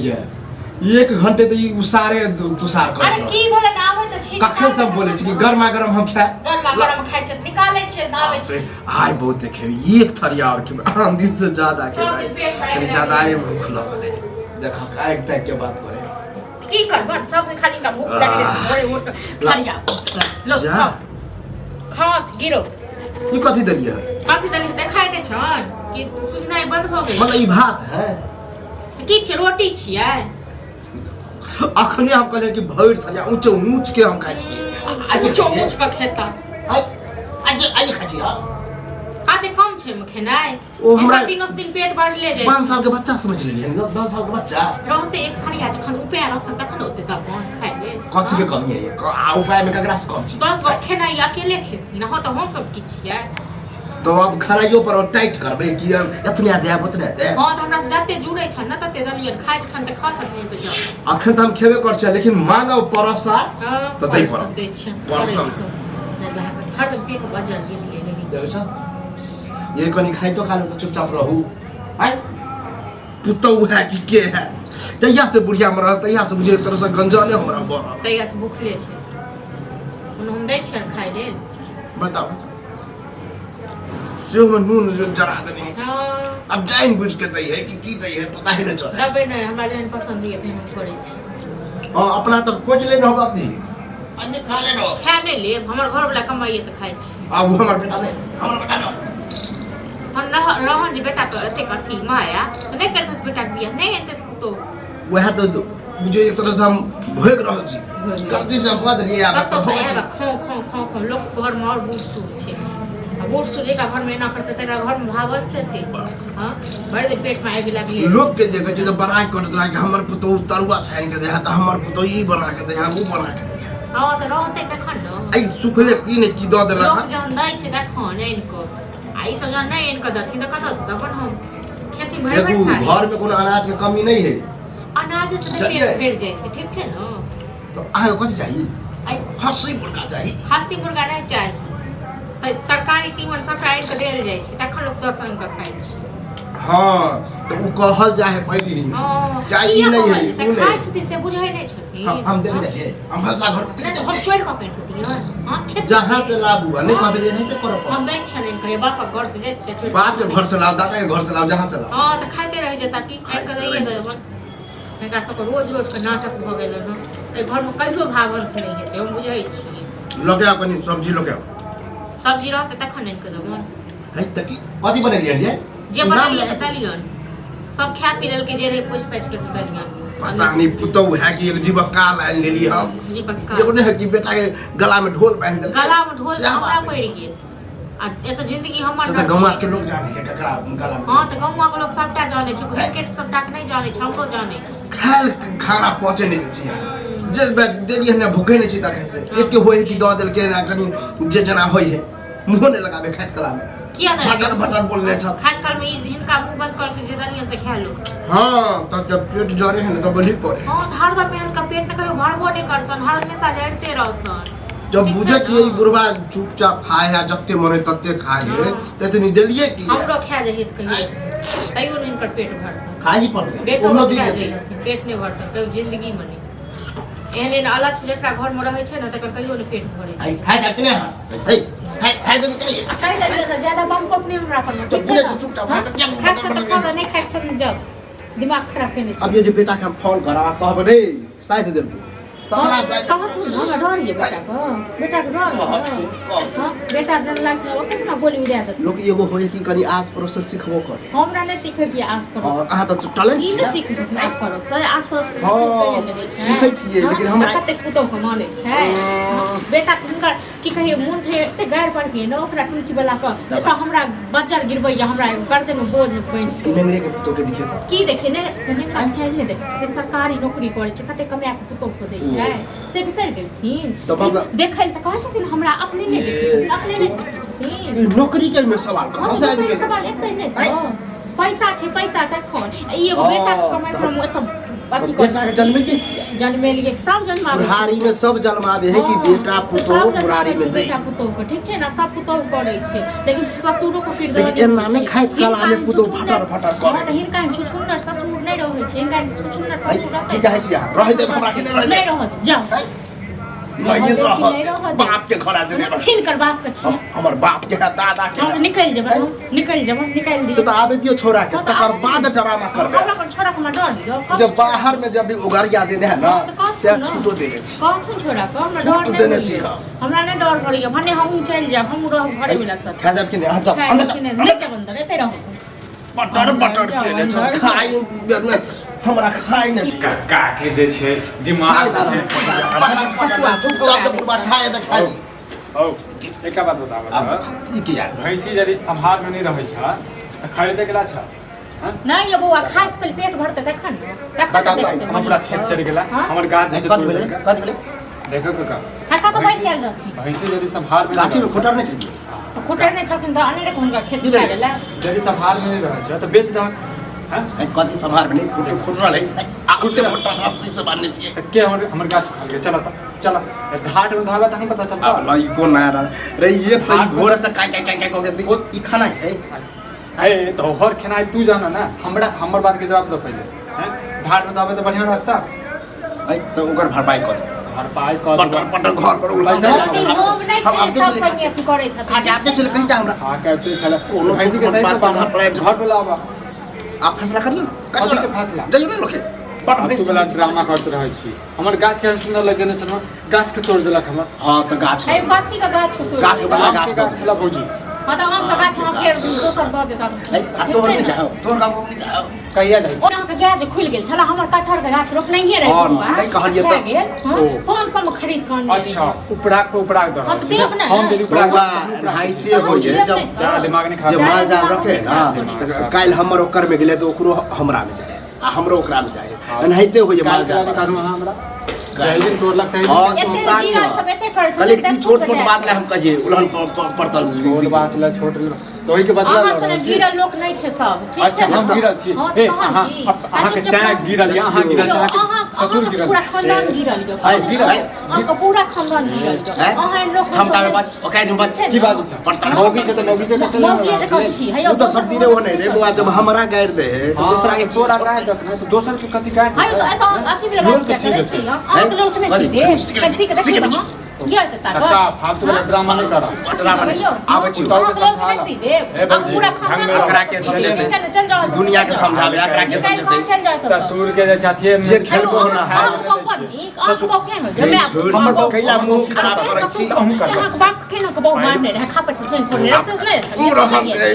ये एक घंटे तऽ ई उसारे तुसार अरे कर की भेलै ना आबै तऽ छी कखन सब बोले छी कि गरमा गरम हम खाय गरमा गरम खाइ छै निकालै छियै नाबै बाप रे, छियै आइ बहुत देखे एक थरिया और खेबै आंधी से ज्यादा सब खेबै दिन पेट भरि कनी गेलै। ज्यादा आइ भूख लगल है देखो आगि तागि के बात करे की करबन सब दिन खाली का भूख लागि गेल भोरे उठ ला। थरिया लो जा। खाओ खाओ गिरो ई कथी देलियै हन? कथी देलिस देखाइ नहि छन कि सुझनाइ बंद भऽ गेल मतलब ई भात है की छै रोटी छियै अखने हम कहलियै कि भरि थरिया ऊँचे ऊँच के हम खाइ छियै आइ ऊँचो ऊँच कऽ खेता आइ आइ आइ खाइ छी हम कते कम छै ओहिमे खेनाइ ओ हमरा- एकर दिनों दिन पेट बढ़ले जाइ 5 साल के बच्चा समझ लेलियै 10 साल के बच्चा रहते एक थरिया जखन उपाय रहतन तखन ओते तब खाइ ले कथी के कमी है आ उपाय में ककरा से कम छी 10 गो खेनाइ अकेले खेथिन हँ तऽ हम सब की छियै तो अब खराइयो पर और टाइट करबै कि एतने देब ओतने देब हँ तऽ हमरा से जते जुड़ै छनि ने तते देलियनि खाइके छनि तऽ खा नहि तऽ जाउ अखन तऽ हम खेबे कर छियै लेकिन मांगब परसा हँ तऽ दै पड़त। दै छियनि परसल। हरदम पेट बजल गेलियै रहै देखै छ ये कनि खाइतो खा तऽ चुपचाप रहू आय पुतहु है कि के है जहिया से बुढ़िया मरल तहिया से बुझियौ एक तरह से गंजने हमरा बढ़ल तहिया से भूखले छै कोनो हम दै छियनि खाइ लेल बताउ सेहो में नून जरा देने है हँ अब जानि बुझ के दै है कि की दै है पता ही नहीं चले देबै नहि हमरा जेहन पसंद होइए तेहन हम करै छी हाँ अपना तो कोच लेने होगा दी अन्य खा लेनो खा नहि लेब हमर घरवला कमाइए तऽ खाइ छी आ वो हमर बेटा नहीं हमर बेटा नहीं हम रहन जे बेटाके एतेक अथी माया तऽ नहि करतै बेटाके बियाह नहि एतै तो वएह तऽ बुझियौ एक तरह से हम भोगि रहल छी गलती से हम कऽ देलियै आब कतौ भोगै से छी। आएब खो खो खो खो लोक घरमे आओर बूढ़ सूढ़ छै आ बूढ़ सूढ़ जेकरा घरमे एना करतै तकरा घरमे भावल छै एते हँ भरि दिन पेटमे आगि लागले लोक के देखै छै तऽ बड़ाइ करैत रहै कि हमर पुतोहु तरुआ छानि के दै है तऽ हमर पुतोहु ई बना के दै है ओ बना के दै है हँ तऽ रहतै तखन ने एहि सुखले की ने की दऽ देलक लोक हन जहन दै छै तखन आनि कऽ आ ई सब जहन नहि आनि कऽ देथिन तऽ कतऽसँ देबन हम खेती भरि भरि देखू थारी घर में कोनो अनाज के कमी नहीं है अनाज से तऽ चलिए। पेट भरि जाइ छै ठीक छै ने तो अहाँके कथी चाही आइ खस्सी मुर्गा चाही खस्सी मुर्गा नहि चाही तऽ तरकारी तीमन सबटा आनि कऽ देल जाइ छै तखन लोक 10 रंग के खाइ छै हाँ तो उ कहल जाए है पहले ही हँ क्या ई किया नहि कहल है, जेतै? उ नहि। खाइ छथिन से बुझै नहि छथिन हम देखे जाइ छियै हम भनसा घर में नहि तऽ हम चोरि कऽ करि देतियनि हँ खेत जहाँ से लाबू आ नहीं कहबे जे नहीं तो करऽ पड़त हम नहि छलनि कहियो बापक घर से जाइ छियै चोरि बाप के घर से लाओ दादा के घर से लाओ जहाँ से लाओ हँ तऽ खाइते रहि जेता की खाइ कऽ खाइते दैये रहि देबनि हिनका सबके रोज रोजके नाटक भऽ गेल हँ एहि घरमे कहियो भावंश नहि हेतै हम बुझै छियै लऽ के आउ कनि सब्जी लऽ के आउ सब्जी रहतै तखन आनि कऽ देबनि है तऽ की कथी बनेलियै ये जे नाम बनेलियै लए से देलियनि सब खा पी लेलकै जे रहै पोछि पाछि के से देलियनि पता नहीं पुतहु है कि एक जीवक काल आनि लेली हम जीवक एगो नहीं है कि बेटा के गला में ढोल बांधि देलकै गला में ढोल सएह हमरा बात है। पड़ि गेल आ एतऽ जिंदगी हमर से तऽ गौआ के लोग जाने है ककरा गला में हँ तऽ गौआ के लोग सबटा जानै छै क्रिकेट सबटा के नहि जानै छै हमरो जानै छै खायल खाना पहुँचे नहि दै छी अहाँ जे देलियै ने भूखे नहि छी तखन से एके होइ है कि दऽ देलकै ने कनि जे जेना होइ है मुँहो नहि लगाबे खाइत कला में किया नहि भटर भटर बोलने छ खाइत काल में ई हिनका मुंह बंद करके जे देलियन से खा लो हाँ तब जब पेट जरे है ना तब बोली पड़े हँ तऽ हरदम हिनका पेट ने कहियो भरबो नहि करतन हर हमेशा जड़ते रहतन जब ठीक बुझे छै छियै ने? बुढ़वा चुपचाप खाए है जते मन है तते खाए है हाँ। तऽ एतनी देलियै की हमरो खा जाइए तऽ कहियो तैयो नहि हिनकर पेट भरतन खाए ही पड़तै बेटो ओहो दी खा देतै जाइ पेट नहि भरतन कहियो जिंदगी में नहि एहन एहन अलग छै जकरा घरमे रहै छै ने तकर कहियो नहि पेट भरै आई खाए जाते ना ए खाए खाए देबे के आ कहि देलियै तऽ ज्यादा बम कोप नहि हमरा पर ठीक छै ने चुपचाप खाए तऽ खाइ छौ तऽ खा नहि खाइ छौ तऽ जाउ दिमाग खराब केने छै अब ये जे बेटा के हम फोन करब आ कहब रे साथ देलको सदरा साथ कहत हमरा डर ये बेटाके बेटाके डर हँ बेटा जनलक ओकरे से ने गोली उड़ा देतै लोक एगो होय कि कनि आस पड़ोस से सिखबो करे हमरा नहि सिखैके आस पड़ोस और अहाँ तऽ टैलेंट ई छी नहि ने। सीखै छथिन आस पड़ोस से आस पड़ोस के हँ, ससुर कहिया देबै छै? सीखै छियै, लेकिन हँ, हमरा- कतेक पुतोह के मानै छै हँ, बेटा तऽ हुनकर की कहियै मोन छै एते गारि पड़ के ने ओकरा टुनकी वाला के एतऽ हमरा बज्जर गिरबैया हमरा गर्दन में बोझ बनि नेंगरे के पुतोह के देखियौ तऽ की देखै ने नेंगरा चालि नहि देखै छथिन सरकारी नौकरी करै छै कते कमाए के पुतोह के दै छै से बिसरि गेलखिन तऽ मतलब- देखै लए तऽ कहै छथिन हमरा अपने नहि देखै छथिन अपने नहि सीखै छथिन ई नौकरी के में सवाल हँ, कतऽ तऽ से आबि नौकरी के गेल सवाल एतै नहि तऽ पैसा छै पैसा तखन ई एगो बेटा के कमाइ पर हम एतऽ अथी बेटा के करै जन्मेलिए छी। जन्मेलिए सब जन्माबै छै। बुढ़ारी में सब जन्माबे है कि हँ, बेटा तऽ पुतोह सब बुढ़ारी जन्माबै में छै दे बेटा पुतोह के, ठीक छै ने? सब पुतोह करै छै, लेकिन ससुरो के किरदार लेकिन एना नहि खाइत कला में पुतोह फटर फटर करे। हँ, हिनका छुछुन्नर ससुर नहि रहै छै, हिनका छुछुन्नर ससुर रहतै की चाहै छी अहाँ? रहै देब हमरा कि नहि रहै नहि देब? रहत, जाउ। नहीं रहऽ देब कि नहि रहत रहऽ देब? बाप के घर आज नहीं रहत। हिनकर बाप के छियै। हमर बाप के है, दादा के हम है। निकलि जेबै, हम निकलि जेबै, निकालि से दियौ। तऽ आबे दियौ छोरा के, हँ, तऽ तकर आबे बाद दियौ। ड्रामा करबै। हमरा कोन छोरा के हमरा डर लियौ? जब बाहर में जब भी उगरिया देने है ना, हँ, तऽ कहथुन तें ने। छूटो देने छी। कहथुन छोरा के, हमरा छूट डर नहि देने होइए। छी हम। हमरा नहि डर करैए, भने हमहूँ चलि जायब, हमहूँ रहब घरे वला साथ। खा जाब कि नहि? अहाँ जाउ, खाय अंदर जायब कि जाउ, नहि? अंदर नहि जायब अंदर, एतै रहब। बटर बटर केने छल खाइ बेरमे हमरा खाइ नहि। कक्का के जे छै दिमाग जे छै। चुपचाप जब बुढ़बा खाए तऽ खाइ। औ एकटा बात बताबऽ। आब देखा, ई की यार? भैंसी यदि सम्हार में नहीं रहै छ तऽ खरीदे गेला छ? हाँ? नहि यौ बौआ, खाइ से पहिले पेट भरतै तखन ने, तखन बताउ ने तऽ देखतै हमर पूरा खेत चलि गेला, हाँ? हमर गाछ जे छै कथी तोड़ि भेलै? देलकै। कथी भेलै? देखो कक्का, काका तऽ बैठ गेल रहथिन। भैंसी यदि सम्हार में गाछी में खोटर नहि छलियै? तऽ खोटर नहि छलखिन तऽ अनेरे हुनकर खेत की खा भेलै? गेलै। यदि सम्हार में नहीं रहै छ तऽ बेच दहक। हाँ? ऐ, कथी सम्हार में नहि फुटल है? ऐ, आ ओते मोटा रस्सी से बांधने छियै। तऽ के हमर हमर गाछ उखाड़ गेल? चल तऽ चल, घाट में धरला तखन पता चलता। आब ल, ई कोन नया रहल रे? एक तऽ ई भोरे से काय काय काय काय कऽ के देखो, ई खाना है? ए तो हर खेनाइ तू जाना ना, हमरा हमर बात के जवाब दो पहिले। हैं, घाट में धरबे तऽ बढ़िया रहता। ऐ, तऽ ओकर भरपाई कऽ दे। भरपाई कऽ पटर देबै। पटर घर पर उल्टा पैसा सीधा लेकिन लोग नहि हम छै, आबते सब छलै कनि अथी करै छथिन। खा के आबते छलै, कहिता हमरा। खा के आबिते छलै। कोनो भैंसी के छोट सही मोट से बात के घर पर आबि घर पर लाबऽ। आप फैसला करियौ ने, करियौ कथी के ने। फैसला? जइयौ ने लोके बड तू भैंसी वाला भैंसी ड्रामा करै छै। करैत रहै छी। हमर गाछ केहन सुन्दर लगेने छलहुँ, गाछ के तोड़ि देलक हमर। हँ तऽ गाछ एहि कथी के गाछ के तोड़ि गाछ के बदला देलक? गाछ आम के गाछ छलै भौजी। हँ तऽ आम के गाछ हम फेर दोसर दऽ देत। ऐ, आ तोहर नहि जाहो, तोहर गाँव नहि जाहो। कहिया जाइ ओ अहाँके गाछ जे खुलि गेल छलै, हमर कटहर के गाछ रोपनहिए रहै हँ, बौआ। नहि कहलियै तऽ। भए गेल, हँ, ओ। 500 मे खरीद कऽ अनने अच्छा रहियै। उपराग पे उपराग दऽ हँ, रहल तऽ छी देब ने। ने। हम देली उपराग। बौआ एनाहिते होइए जब जा दिमाग नहि जे खराब। माल जाल रखे ना, तऽ काल्हि हमर ओकर में गेलै तऽ ओकरो हमरा में जाए आ हमरो ओकरा में जाए, एनाहिते होइए माल काल्हि जाल। चला निकालू अहाँ हमरा। जाहि दिन तोड़लक ताहि हँ, दिन। तऽ एते साल जीरल सब एते करै छलै, कहलियै की देखू छोट तऽ मोट जाए। बात लए हम कहियै उलहन पड़तल। छोट बात लए, छोट लए, तऽ ओहिके बदला अहाँ लऽ सने रहल छी। गिरल लोक नहि छै सब, ठीक अच्छा छै ने? हम गिरल छी? हँ, हे तहन अहाँ की? अहाँके आ सैं चुपचाप गिरल यऽ, अहाँ गिरल छी, यौ, अहाँके ससुर अहाँके गिरल पूरा छी। खानदान गिरल यौ। है, गिरल। है, अहाँके पूरा खानदान गिरल यौ। है? अहाँ एहन लोक क्षमता में सब बच ओकरा में बच। छै की ने? बात छै? मौगी छै तऽ मौगी छै कतऽ मौगी जकाँ छी हे यौ। ओ तऽ सब दिने ओ नहि रे बौआ, जब हमरा गारि दे है तऽ हँ, दूसरा के तऽ तोरा गारि देत ने, तऽ दोसर के कथी गारि हँ यौ, तऽ एतऽ अथी वला लोल बात के किया करै सीधे छी? छै। अहाँके लोक नहि कथी? सीधे? सीधे, सीधे देखियौ सीधे। ने, किया एते ताकत? कक्का फालतू वाला ड्रामा नहि करऽ। ड्रामा नहि। आबै छी। अहाँके लोक नहि सीधे? हे भौजी, पूरा खानदान एकरा के समझेतै? चल, चल जाउ। दुनिया के समझावे, एकरा के निकालि समझेतै? कऽ चलि जाउ एतऽ। ससुर के जे छथिन जे खेलको ना। अहाँके शौक नहि होइए? हे माय- छोड़, हमर बहू- कैला मुँह खराब करै छी? अहूँ करबै। अहाँके बाप केना के बहु मारने रहै, खापड़ से चैन फोड़ने रहै, से नहि ओ रहल छै।